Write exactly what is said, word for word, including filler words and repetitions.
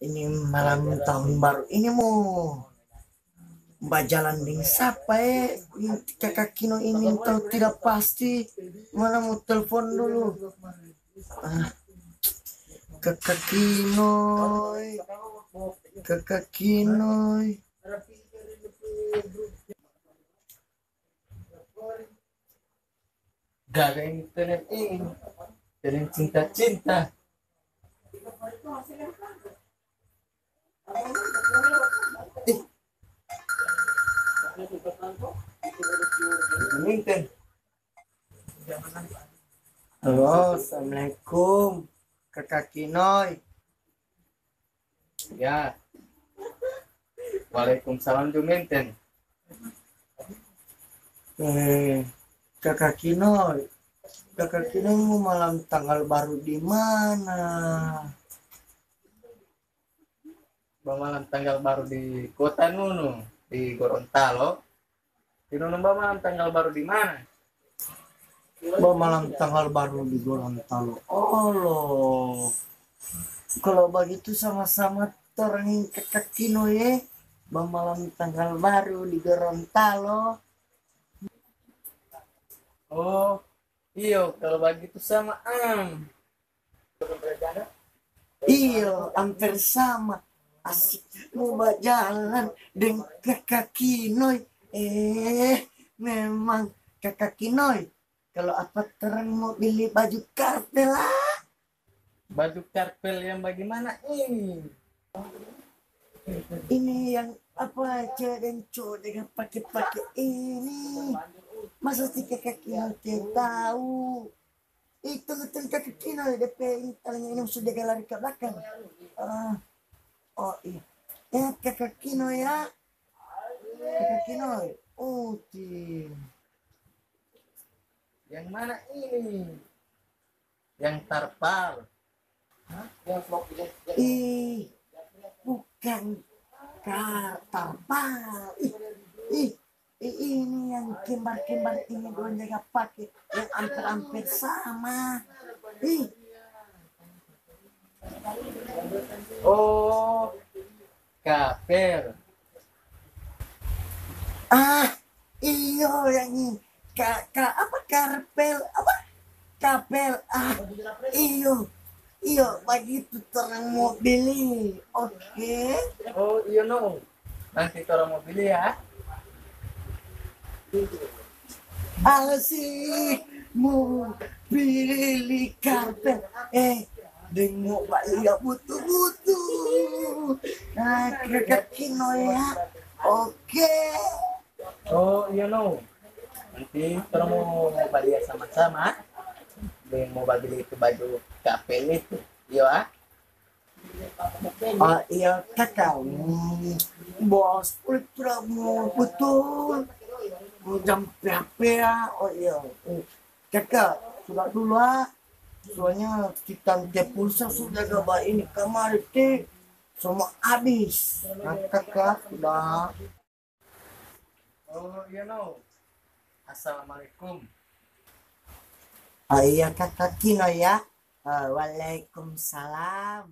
Ini malam tahun baru ini mo bajalan deng sapa, eh? Ini Kaka Kino ini tau tidak pasti. Mana mo telfon dulu. Ah, Kaka Kino, eh. Kaka Kino, eh. Gaga ini tenen ini, tenen cinta-cinta. Ih. Minten. Halo, assalamualaikum, Kaka Kinoy. Ya. Waalaikumsalam jo, Minten. Eh, Kaka Kinoy, Kaka Kinoy mo malam tanggal baru di mana? Bamalam tanggal baru di kota nunu, di Gorontalo. Di nunu bamalam tanggal baru di mana? Bamalam tanggal baru di Gorontalo. Olo. Kalau bagitu sama-sama torang Kaka Kinoy, eh. Bamalam tanggal baru di Gorontalo. Oh, iyo, kalau bagitu sama am. Iyo, amper sama. Asik mo bajalan deng Kaka Kinoy. Eh, memang Kaka Kinoy. Kalau apa torang mo bili baju karpel lah. Baju karpel yang bagimana ini? Ini yang apa, cewek deng cowok deng pake-pake ini. Masa si Kaka Kinoy te tau? Itu betul Kaka Kinoy, depe ini talanya ini musuh jaga lari ke belakang. Ah, oh iya. Ya, Kaka Kinoy ya. Kaka Kinoy. Oh, ti. Yang mana ini? Yang tarpal. Ih, bukan kar-, tarpal. Ih, ih, ih, ini yang kembar-kembar ini dong jaga pake, yang amper-amper sama. Ih. Oh, kaper. Ah, iyo, yang ini. Ka-, ka-, apa, karpel? Apa? Kapel. Ah, iyo. Iyo, bagitu torang mo bili. Oke. Oh, iyo no. Nanti torang mo bili ya. Asik mo bili karpel. Eh, deng mo balia butu-butu. Nah, Kaka Kinoy ya. Oke. Oh, iyo no. Nanti torang mo balia sama-sama. Deng mo babili itu baju kapel itu. Iyo ah. Ah, iyo, Kaka. Hmm, bos, ultra mo betul. Jam berapa ya? Oh iyo. Hmm. Kaka, sudah dulu ah. Soalnya kita te pulsa sudah gak bawa ini kamari te. Semua habis. Nah, Kaka, sudah. Oh, iyo no. Assalamualaikum. Oh iya, Kaka Kinoy ya. Ah, waalaikumsalam.